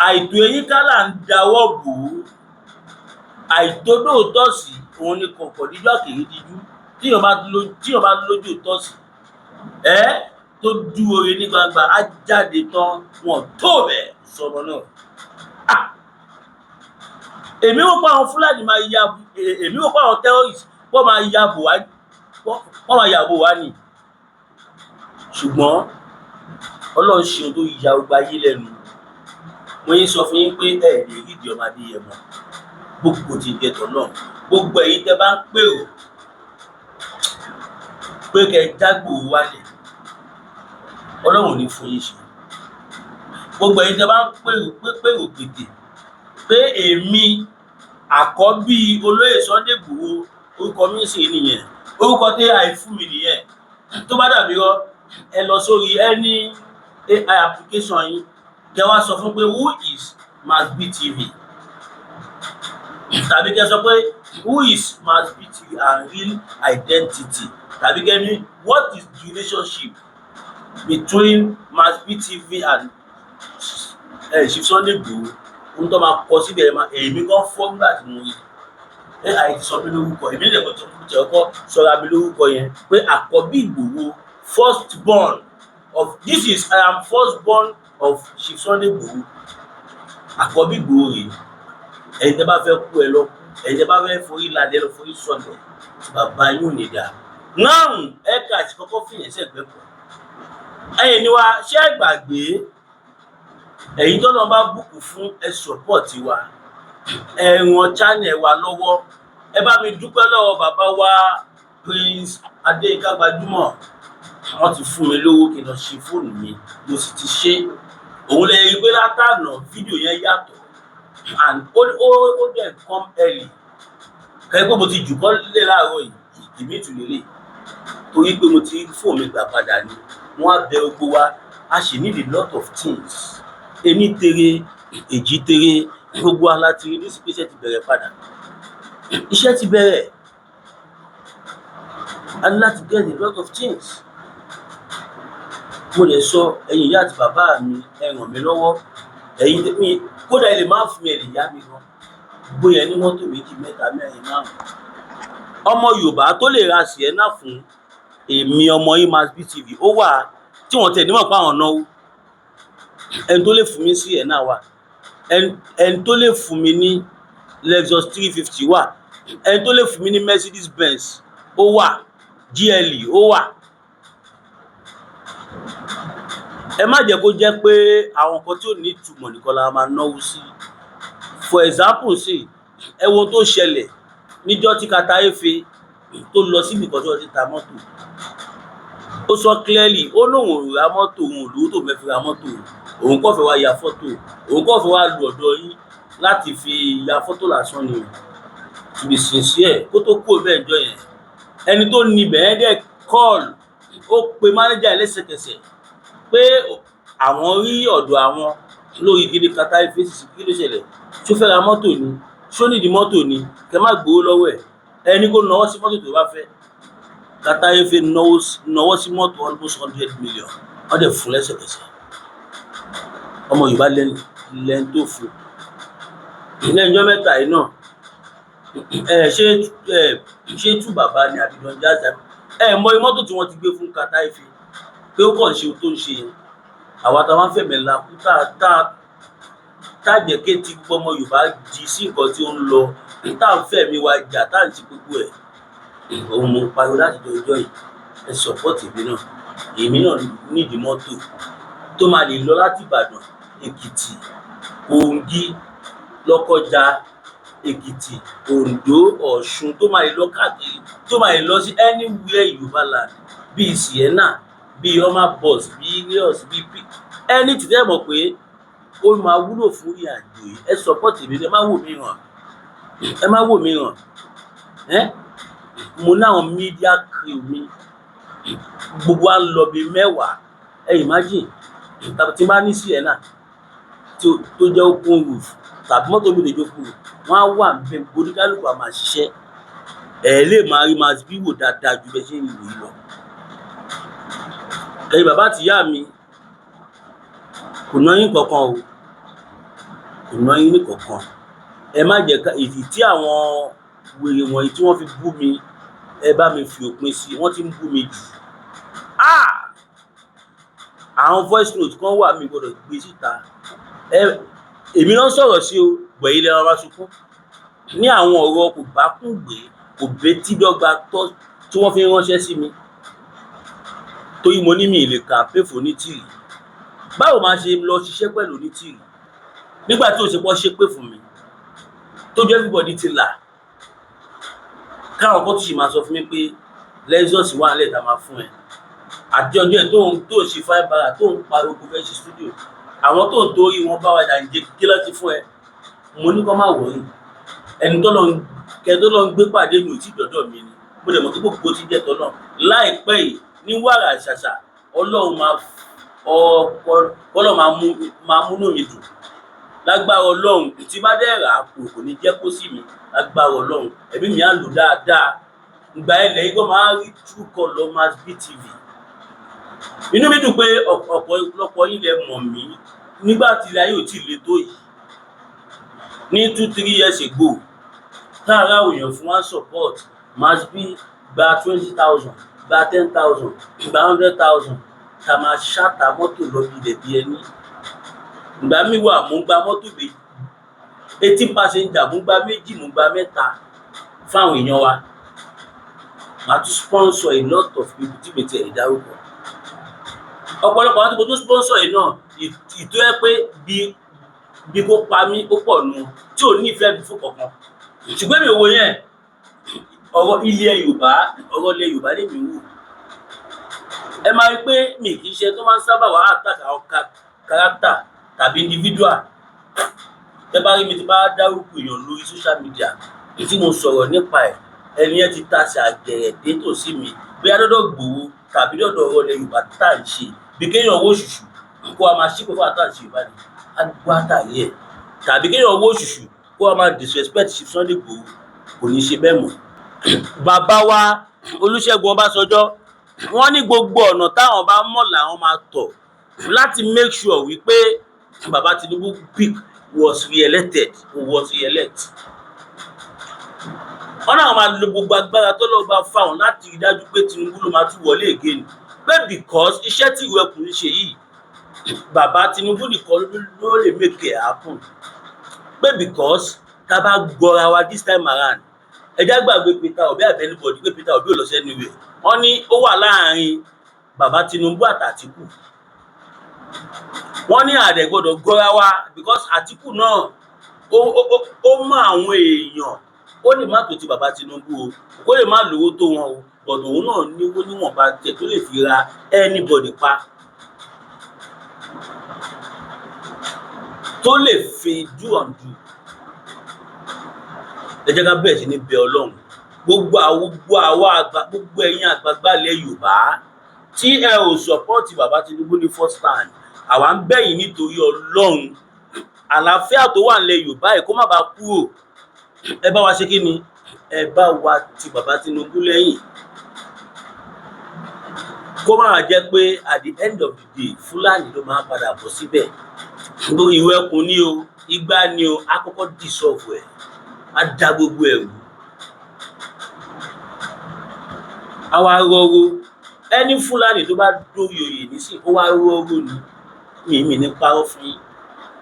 Àìtó eyín kálà ń dáwọ́ bò ó, àìtódòótọ́ sí òun ni kọ̀kọ̀ díjú àkèrè díjú. Tíyàn bá lójú tọ́ sí ẹ́ tó dúró re ní gbangba, á jáde tán, wọn tó bẹ̀ sọmọ náà. Èmi rò pé àwọn Fúlàní máa ya, èmi rò pé àwọn terrorist wọ́n máa ya bò wá. Wọ́n máa yàgò wá ni. Ṣùgbọ́n Ọlọ́run ṣe ohun tó ya gbogbo ayé lẹ́nu. Mo yín sọ fún yín pé ẹ lè rí ìdí ọmọ Adéyẹmọ. Gbogbo ti jẹ tọ̀nà. Gbogbo ẹ̀yin tẹ́ bá ń pèrò pé kẹ́ jágbó wálẹ̀, Ọlọ́run ò ní fún yín ṣe. Gbogbo ẹ̀yin tẹ́ bá ń pèrò pé pèrò pètè pé èmi àkọ́bí olóyè Sunday Igboho, orúkọ mi sì nìyẹn, orúkọ tí AI fún mi nìyẹn. Tó bá dàbí rọ, ẹ lọ sórí any AI application yín, kẹ́ wá sọ fún pé, "Who is Masbi TV?" tàbí kẹ́ sọ pé, "Who is Masbi TV and real identity?" tàbí kẹ́ ní, "What is the relationship between Masbi TV and Chief Sunday Igboho?" Ohun tó máa kọ síbẹ̀ ẹ̀ máa èmi kan fọ́ nígbà tí mo rí AI ti sọ mí lórúkọ. Èmi nílẹ̀ kan tó ti ọkọ sọra mi lórúkọ yẹn pé àkọ́bí Ìgbòho, first born of, this is, I am first born of Chief Sunday Igboho. Àkọ́bí Ìgbòho rèé. Ẹ̀yin tẹ́ bá fẹ́ kú, ẹ lọ kú. Ẹ̀yin tẹ́ bá fẹ́ forí ládẹ́, lọ forí sọlẹ̀ tí bàbá yín ò ní dà náà. Ẹ̀ka àti kọ́kọ́ fìyẹn sẹ́gbẹ́ kan. Ẹ̀yin ni wa, ṣé ẹ gbàgbé? Ẹ̀yin tó lọ́n bá bùkún fún, ẹ support wa, ẹ ràn channel wa lọ́wọ́. Ẹ bá mi dúpẹ́ lọ́wọ́ bàbá wa Prince Adéyínká Gbajúmọ̀. Wọ́n ti fún mi lówó kí n lọ ṣe fóònù mi, mo sì ti ṣe. Òun lè rí i pé látànà fídíò yẹn yàtọ̀ and ó dẹ̀ come early. Kẹ́ pé mo ti jù kọ́ lé láàárọ̀ yìí, ìmí ìtùlélẹ̀ torí pé mo ti rí fóònù mi gbà padà ni. Wọ́n á bẹ gbogbo wa, a sì need a lot of things. Ení tere, èjì tere, gbogbo wa láti rí ní sí pé iṣẹ́ ti bẹ̀rẹ̀ padà, iṣẹ́ ti bẹ̀rẹ̀. A ní láti get a lot of things. Mo lè sọ, ẹ̀yin ìyá àti bàbá mi, ẹ ràn mí lọ́wọ́. Ẹ̀yin mi kódà, ẹ lè má fún mi, ẹ lè yá mi gan. Bóyá ẹ ní mọ́tò méjì, mẹ́ta, mẹ́rin, márùn, ọmọ Yorùbá tó lè ra Sienna fún èmi ọmọ yín Masbi TV, ó wà tí wọ́n tẹ̀ nímọ̀ pé àwọn náwó. Ẹni tó lè fún mi Sienna wà, ẹni tó lè fún mi ní Lexus 350 wà, ẹni tó lè fún mi ní Mercedes Benz ó wà, GLE ó wà. Ẹ má jẹ́ kó jẹ́ pé àwọn nǹkan tí ò ní ìtumọ̀ nìkan la máa náwó sí. For example, sí ẹ wo ohun tó ṣẹlẹ̀ níjọ́ tí Kataefe tó lọ síbi kan tí wọ́n ti ta mọ́tò. Ó sọ clearly, ó lóun ò ra mọ́tò, òun ò lówó tó fẹ́ fi ra mọ́tò, òun kàn fẹ́ wá ya fọ́tò, òun kàn fẹ́ wá lu ọ̀dọ̀ yín láti fi ya fọ́tò lásán ni o. To be sincere, kó tó kúrò bẹ́ẹ̀ jọ yẹn, ẹni tó ní ibẹ̀ yẹn dẹ̀ call, ó pe manager lẹ́sẹ̀kẹsẹ̀ pé àwọn rí ọ̀dọ̀ àwọn lórí kíní Kataefe sí. Kí ló ṣẹlẹ̀? Ṣó fẹ́ ra mọ́tò ni? Ṣó nídìí mọ́tò ni? Kẹ má gbowó lọ́wọ́ ẹ̀, ẹni kó nawọ́ sí mọ́tò tó bá fẹ́. Kataefe nawọ́ sí mọ́tò almost 100 million, wọ́n dẹ̀ fún lẹ́sẹ̀kẹsẹ̀. Ọmọ Yorùbá lẹ́nu lẹ́nu tó fún lẹ́nu ọjọ́ mẹ́ta yìí náà. Ẹ ṣé, ẹ ṣé tú bàbá ni àbí Don Jazzy? Ẹ mọ mọ́tò tí wọ́n ti gbé fún Kataefe pé ó kàn ṣe ohun tó ń ṣe yẹn. Àwa tá a máa ń fẹ̀mẹ̀ la kú, tá jẹ́ kí etí gbọ́mọ Yorùbá di sí nǹkan tí ó ń lọ, tá à ń fẹ̀mí wa jà, tá à ń ṣe gbogbo ẹ̀, òun mo pariwo láti ọjọ́ yìí. Ẹ support èmi náà. Èmi náà nídìí mọ́tò tó máa lè lọ láti Ìbàdàn, Èkìtì, Kogi, Lọ́kọ́jà, Èkìtì, Oǹdó, Ọ̀ṣun, tó máa lè lọ káàkiri, tó máa lè lọ sí anywhere Yorùbá land, bíi Sienna, bíi Hummer bus, bíi Hilux, bíi p ẹni tí tẹ́ mọ̀ pé ó máa wúlò fún ìrìn àjò yìí. Ẹ support èmi. Ẹ má wò mí ràn, ẹ má wò mí ràn. Ẹ mo ní àwọn media crew mi, gbogbo wa ń lọ bíi 10. Ẹ imagine tàbí tí n bá ní Sienna tó jẹ́ open roof tàbí mọ́tò mi lè jẹ́ open roof, wọ́n á wà níbẹ̀, oníkálukú á máa ṣiṣẹ́. Ẹ lè máa rí Masbi wò dáadáa ju bẹ́ẹ̀ ṣe ń wò yìí lọ. Ẹ̀yin bàbá àti ìyá mi, kò ná yín kankan o, kò ná yín ní kankan. Ẹ má jẹ́ ká ìdí tí àwọn wèrè wọ̀nyí tí wọ́n fi bú mi, ẹ bá mi fi òpin sí i. Wọ́n ti ń bú mi jù. Ah! Àwọn voice note kan wà, mi gbọ́dọ̀ gbé síta. Ẹ èmi náà sọ̀rọ̀ sí o, gbẹ̀yìn lẹ́wọ̀n bá sunkún ní àwọn ọ̀rọ̀ kò bá kún gbé, kò bétí dọ́gba tọ́. Tí wọ́n fi ń ránṣẹ́ sí mi, torí mo ní mi lè campaign fún Onítìrì. Báwo máa ṣe lọ ṣiṣẹ́ pẹ̀lú Onítìrì nígbà tí òṣèpọ̀ ṣépè fún mi, tójú everybody ti là, káwọn kan tún sì máa sọ fún mi pé Lexus wà nílẹ̀ tá a máa fún ẹ, àti ọjọ́ ẹ̀ tó ń ṣe five bara, tó ń pariwo kó fẹ́ ṣe studio, àwọn tó ń torí wọn bá wa jà ń jẹ kí ló ti fún ẹ? Mo ní kó má worry. Ẹni tó lọ ń kẹ tó lọ ń gbé pàdé mi ò tí dọ́dọ̀ mi ni. Mo dẹ̀ mọ̀ pé gbogbo ti jẹ́ tọ́nà láìpẹ́ yìí ní wàrà ṣàṣà. Ọlọ́run máa ọkọ, Ọlọ́run máa múnú mi dùn lágbára Ọlọ́run. Tí bá dẹ̀ rà á, kò ní jẹ́ kó sí mi lágbára Ọlọ́run. Ẹ̀mí mi á lò dáadáa. Ìgbà ilẹ̀ yìí kó máa rí true colour Masbi TV. Inú mi dùn pé ọ̀pọ̀lọpọ̀ yín lẹ mọ̀ mí nígbà tí ilé ayé ò tí ì le tó yìí ní 2-3 years ago, táàrà òyìn fún wa support. Masbi gba 20,000, gba 10,000, gba 100,000, ká máa ṣáta mọ́tò lọ bí ilẹ̀ bí ẹni. Ìgbà míì wà, mò ń gba mọ́tò méjì, 18 passenger, mò ń gba méjì, mò ń gba mẹ́ta fáwọn èèyàn wa. Màá tún sponsor a lot of people tí mi tiẹ̀ lè dárúkọ. Ọ̀pọ̀lọpọ̀ àwọn tí mo tún sponsor yìí náà, ìtọ́ ẹ pé bí kò pa mí, ó pọ̀ nù tí ò nífẹ̀ẹ́ mi fún kankan, ṣùgbọ́n mi ò wo yẹn. Ọ̀rọ̀ ilẹ̀ Yorùbá, ọ̀rọ̀ ilẹ̀ Yorùbá lèmi wò. Ẹ máa rí pé mi kì í ṣe tó máa ń sábà wá attack àwọn character tàbí individual. Tẹ bá rí mi tí bá dárúkọ èèyàn lórí social media tí mo sọ̀rọ̀ nípa ẹ̀, ẹni yẹn ti tasẹ̀ àgẹ̀rẹ̀ dé tòsí mi, bóyá lọ́dọ̀ Ìgbòho tàbí lọ́dọ̀ ọ̀rọ̀ ilẹ̀ Yorùbá tá à ń ṣe. Bí kéèyàn owó ṣùṣù kó wa máa ṣípò fún àtàǹṣe Yorùbá ni á gbọ́ àtàrí ẹ̀, tàbí kéèyàn owó ṣùṣù kó wa máa disrespect Chief Sunday Igboho, kò ní ṣe bẹ́ẹ̀ mọ́. Bàbá wa Olúṣẹ́gun Ọbásanjọ́, wọ́n ní gbogbo ọ̀nà táwọn bá mọ̀ làwọn máa tọ̀ láti make sure wípé bàbá Tinubu pick was re-elected, was re-elect. Wọ́n náà máa lo gbogbo agbára tó lọ́ọ́ bá fáwọn láti rí dájú pé Tinubu ló máa tún wọlé again, pé because iṣẹ́ tí ìwé ẹkùn ń ṣe yìí, bàbá Tinubu nìkan ló lè make it happen, pé because tá a bá gbọ́ra wa this time around, ẹ já gbàgbé Peter Obi àbí anybody, pé Peter Obi ò lọ sí anywhere. Wọ́n ní ó wà láàrin bàbá Tinubu àti Àtìkù. Wọ́n ní àdẹ gbọ́dọ̀ gọ́ra wa because Àtìkù náà ó mọ àwọn èèyàn. Ó lè má tó ti bàbá Tinubu o, ó lè má lówó tó wọn o, but òun náà níwó níwọ̀nba tiẹ̀ tó lè fi ra anybody pa, tó lè fi do undo. Ẹ jẹ́ ká bẹ̀rẹ̀ sí ní bẹ Ọlọ́run. Gbogbo àwọn, gbogbo àwa àgbà, gbogbo ẹ̀yin àgbààgbà ilẹ̀ Yorùbá tí ẹ ò support bàbá Tinubu ní first time, àwa ń bẹ̀ yín nítorí Ọlọ́run. Àlàáfíà tó wà nílẹ̀ Yorùbá yìí, kó má bàa kúrò, ẹ bá wa ṣe kí ni, ẹ bá wa ti bàbá Tinubu lẹ́yìn, kó má jẹ́ pé at the end of the day, Fúlàní ló máa padà bọ̀ síbẹ̀. Gbogbo ìwé ẹkùn ní o, igbá ní o, á kọ́kọ́ dissolve ẹ̀, á dá gbogbo ẹ̀ rú, á wá rọ́rọ́ ẹni. Fúlàní tó bá dórí oyè nísìn, ó wá rọ́rọ́ ni. Mi ní parọ́ fún yín.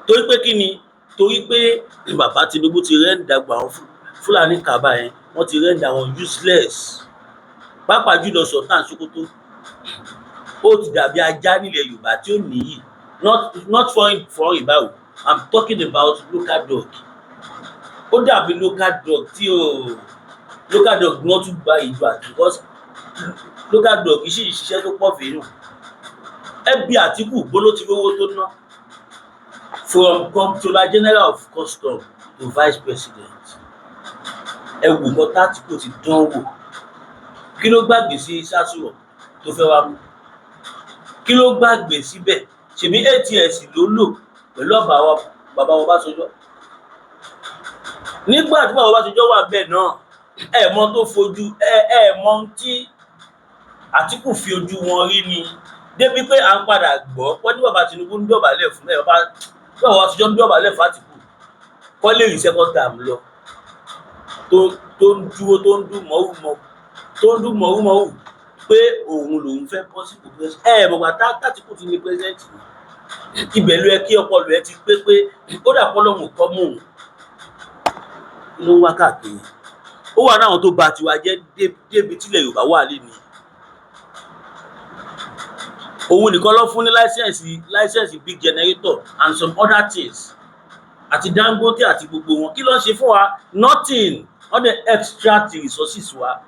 Torí pé kí ni? Torí pé bàbá Tinubu ti render gbogbo àwọn Fúlàní kàbá yẹn, wọ́n ti render wọn useless, pàápàá jùlọ Sultan Sokoto. Ó ti dàbí ajá nílẹ̀ Yorùbá tí ó níyì. Not foreign báwo, I'm talking about local dog. Ó dàbí local dog tí ó local dog wọ́n tún gba ìlú àti because local dog sì ń ṣiṣẹ́ tó pọ̀ fẹ́ràn. Ẹ bí Àtìkù bó ló ti rówó tó ná from Comptroller General of Custom to Vice President. Ẹ wò nǹkan tÁtìkù ti dán wò. Kí ló gbàgbé sí sásùrọ̀ tó fẹ́ wá mú? Kí ló gbàgbé síbẹ̀? Ṣèbí 8 years ló lò pẹ̀lú ọ̀bà wa bàbá Ọbásanjọ́. Nígbà tí bàbá Ọbásanjọ́ wà bẹ́ẹ̀ náà, ẹ mọ tó fojú ẹ, ẹ mọ ohun tí Àtìkù fi ojú wọn rí ni, débi pé à ń padà gbọ́ wọ́n ní bàbá Tinubu ń dọ̀bálẹ̀ fún ẹ, bàbá Ọbásanjọ́ ń dọ̀bálẹ̀ fún Àtìkù kọ́ lè rí second term lọ, tó ń dúró, tó ń dún mọ́rùmọ́, tó ń dún mọ́rùmọ́rù pé òun lòun fẹ́ bọ́ sípò president. Ẹ mọ̀gbà tÁtìkù ti ní president, ibẹ̀ ló yẹ kí ọpọlọ ẹ ti pé pé ó dà pọ́ lọ́hùn kọ́ mọ́ òun ló ń wá káàkiri. Ó wà náà tó ba tiwa jẹ́ débi tílẹ̀ Yorùbá wà lé ní. Òun nìkan ló fún ní license big generator and some other things, àti Dangote àti gbogbo wọn. Kí ló ń ṣe fún wa? Nothing. Wọ́n dẹ̀ extract resources wa.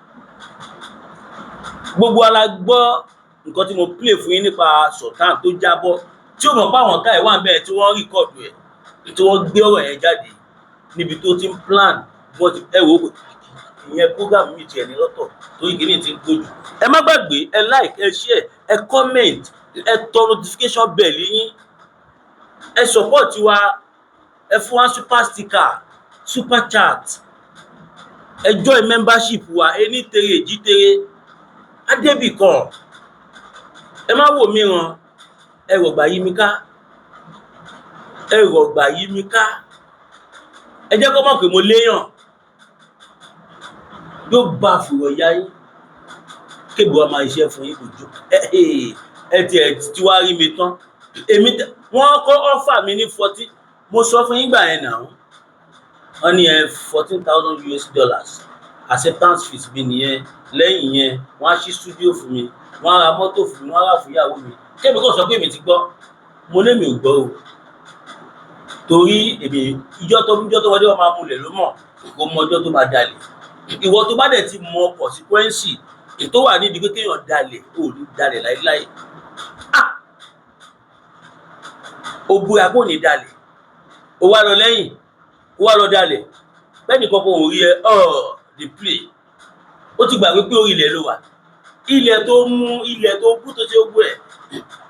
Gbogbo wa la gbọ́ nǹkan tí mo play fún yín nípa Sultan tó jábọ́, tí ó mọ̀ pé àwọn ọ̀tá ẹ̀ wà níbẹ̀, tí wọ́n record ẹ̀, tí wọ́n gbé ọ̀rọ̀ yẹn jáde níbi tó ti ń plan bí wọ́n ti ẹ wò ó. Ìyẹn program mi tiẹ̀ ní lọ́tọ̀, torí kìíní ti ń gbójú. Ẹ má gbàgbé, ẹ like, ẹ share, ẹ comment, ẹ tọ notification bell yín, ẹ support wa, ẹ fún wa super sticker, super chat, ẹ join membership wa. Ení tere èjì tere adébì kan. Ẹ má wò mí ràn, ẹ rọ̀gbà yí mi ká, ẹ rọ̀gbà yí mi ká. Ẹ jẹ́ kó mọ̀ pé mo léèyàn yóò bá fùrọ̀ ya yín kébù wa máa iṣẹ́ fún yín. Kò jó ẹ ẹ tiẹ̀ tí wàá rí mi tán. Èmi wọ́n kọ́ offer mi ní 14. Mo sọ fún yín gbà yẹn náà, wọ́n ní ẹ $14,000 US acceptance fees mi nìyẹn. Lẹ́yìn yẹn, wọ́n á ṣí studio fún mi, wọ́n á ra mọ́tò fún mi, wọ́n á rà fún ìyàwó mi. Kébì kò sọ pé èmi ti gbọ́, mo lémi ò gbọ́ o, torí èmi ìjọ tó wọlé, wọn máa múlẹ̀ ló mọ̀ kó mọ ọjọ́ tó máa dalẹ̀. Ìwọ tó bá dẹ̀ ti mọ consequence tó wà nídìí pé kéèyàn dalẹ̀, ò ní dalẹ̀ láíláí. Ah, ó búra kó ní dalẹ̀, ó wá lọ lẹ́yìn, ó wá lọ dalẹ̀ bẹ́ẹ̀ nìkan kò rí ẹ. Ọ̀ dey play. Ó ti gbàgbé pé orí ilẹ̀ ló wà, ilẹ̀ tó mú, ilẹ̀ tó bú, tó ṣe gbó ẹ̀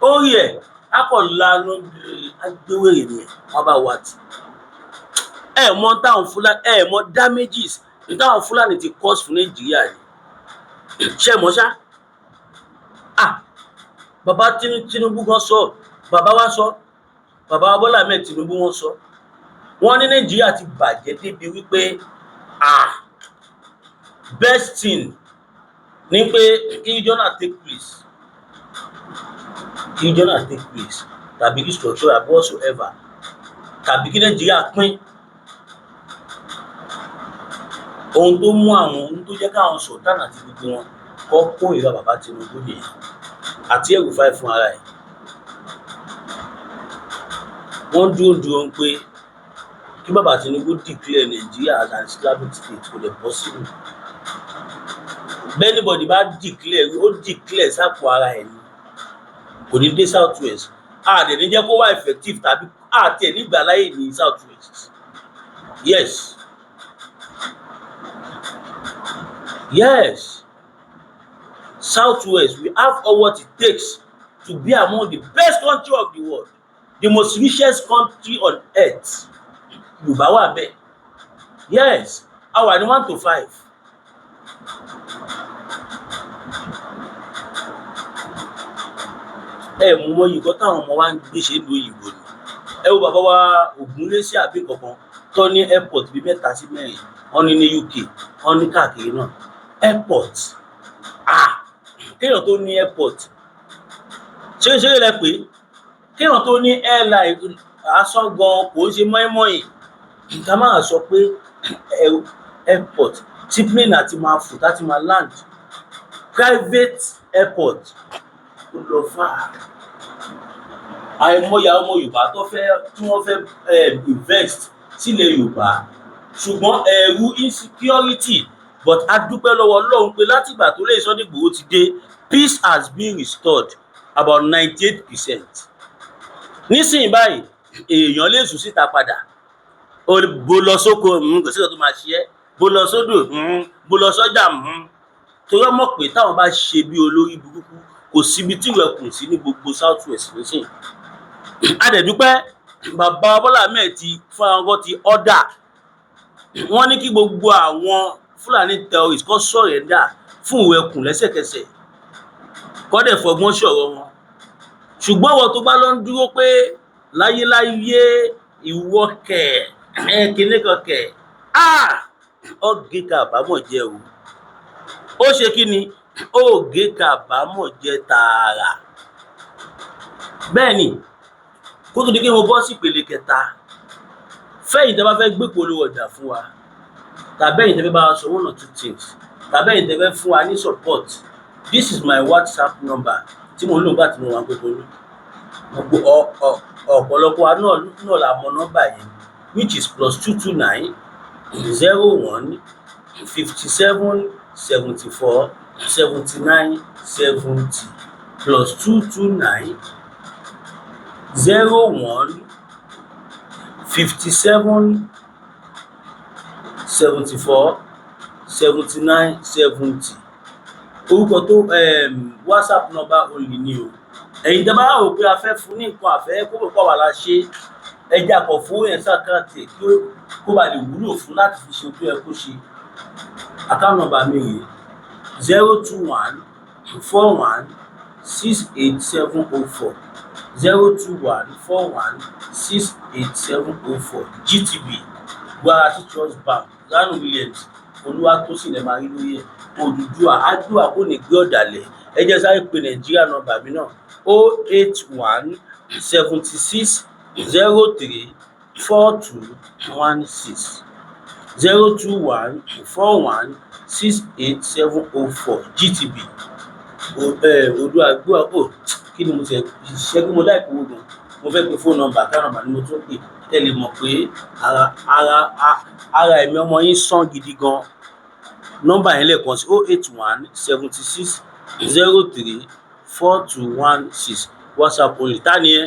orí ẹ̀ á kọ̀ lanu agbéwèrè ni wọ́n bá wà tì. Ẹ mọ táwọn Fúlàní, ẹ mọ damages táwọn Fúlàní ti cause fún Nàìjíríà ni. Ṣe mọ ṣá? Ah, bàbá Tinubu gan sọ, bàbá wa sọ, bàbá Bọ́lá Ahmed Tinubu, wọ́n sọ, wọ́n ní Nàìjíríà ti bàjẹ́ débi wípé, ah, best thing ní pé kí regional take place, kí regional take place, tàbí kí structure àbí whatsoever, tàbí kí Nàìjíríà pín. Ohun tó mú àwọn, ohun tó jẹ́ káwọn Sultan àti gbogbo wọn kọ́ kórìíra bàbá Tinubu nìyẹn, àti El-Rufai fún ara ẹ̀. Wọ́n dúró dúró pé kí bàbá Tinubu declare Nigeria as an Islamic state. Kò lè possible. Bẹ́ẹ̀ anybody bá declare, ó declare sápò ara ẹ̀ ni, kò ní dé South West. A dẹ̀ ní jẹ́ kó wá effective tàbí àti ẹ̀ nígbà láyè ní South West. Yes, South West, we have all what it takes to be among the best country of the world, the most richest country on earth. Yorùbá wà bẹ́ẹ̀. Yes, a wà ní 1 to 5. Ẹ mú mọ nǹkan táwọn ọmọ wa ń gbé ṣe lu òyìnbó ni. Ẹ wo bàbá wa Ògúnlésì àbí kankan tó ní airport bíi mẹ́ta sí mẹ́rin, wọ́n ní ní UK, wọ́n ní káàkiri náà airport. Ah, kéèyàn tó ní airport, ṣeré-ṣeré lẹ pé kéèyàn tó ní airline asán gan, kò ń ṣe mọ́ínmọ́ín. Ká máa sọ pé airport tí plane àti máa fò, tá ti máa land, private airport, ó lọ fà á. Àìmọye àwọn ọmọ Yorùbá tó fẹ́, tí wọ́n fẹ́ invest sílẹ̀ Yorùbá, ṣùgbọ́n ẹ̀rù insecurity. But a dúpẹ́ lọ́wọ́ Ọlọ́run pé látìgbà tó lè Sunday Igboho ti dé, peace has been restored about 98%. Nísìnyí báyìí, èèyàn lè sùn síta padà. Bó lọ sóko, kò sí ìkan tó máa ṣe ẹ́. Bó lọ sódò, bó lọ sọ́jà, torí ọmọ pé táwọn bá ṣe bí olórí burúkú, kò síbi tí ìrẹ̀kùn sí ní gbogbo South West nísìnyí. A dẹ̀ dúpẹ́, bàbá Bọ́lá Ahmed ti fún àwọn kan ti order, wọ́n ní kí gbogbo àwọn Fúlàní terrorists kó surrender fún ìwẹ̀kùn lẹ́sẹ̀kẹsẹ̀, kó dẹ̀ fọgbọ́n sọ̀rọ̀ wọn. Ṣùgbọ́n ìwọ tó bá lọ ń dúró pé láyéláyé ìwọ kẹ̀ ẹ kinní kan kẹ̀, ọ gé kàbámọ̀ jẹ o. Ó ṣe kí ni? Ó gé kàbámọ̀ jẹ tààrà. Bẹ́ẹ̀ ni, kó tó di pé mo bọ́ sí ìpele kẹta, fẹ́yìn tí a bá fẹ́ gbé polówó ọjà fún wa, Tàbí ẹ̀yin tẹ́ fẹ́ bá wa sọ one or two things, tàbí ẹ̀yin tẹ́ fẹ́ fún wa ní support, this is my WhatsApp number tí mo ń lò nígbà tí mo wà ní Kotonu. Gbogbo ọ̀pọ̀lọpọ̀ wa náà la mọ nọ́mbà yẹn, which is +229 01 57 74 79 70, +229 01 57 74 79 70. Orúkọ tó WhatsApp number only ni o. Ẹ̀yin tẹ́ bá rò pé a fẹ́ fún ní nǹkan àfẹ́ kó pọ̀ wà la ṣe, ẹ jẹ́ àkọ́ fún yẹn sí account ẹ̀ kí kó ba lè wúlò fún láti fi ṣe ohun tó yẹ kó ṣe. Account number mi rèé: 0214168704, 0214168704, GTB, Guaranty Trust Bank, Rano Williams Olúwatósìn lè máa rí lórí ẹ̀. Odùduwà àdúrà kò ní gbé ọ̀dàlẹ̀. Ẹ jẹ́ sáré pé Nàìjíríà nọ́mbà mi náà: 081 76 03 42 16, 0214168704, GTB. Oòduà gbọ́ ò. Kí ni mo ti ṣe pé mo láìpẹ́ owó gan? Mo fẹ́ pe phone number, account number ni mo tún pè tẹ́ lè mọ̀ pé ara ẹ̀mí ọmọ yín sàn gidi gan. Nọ́mbà yẹn lẹ́ẹ̀kan sí: 081 76 03 42 16, WhatsApp only. Ta ni ẹ?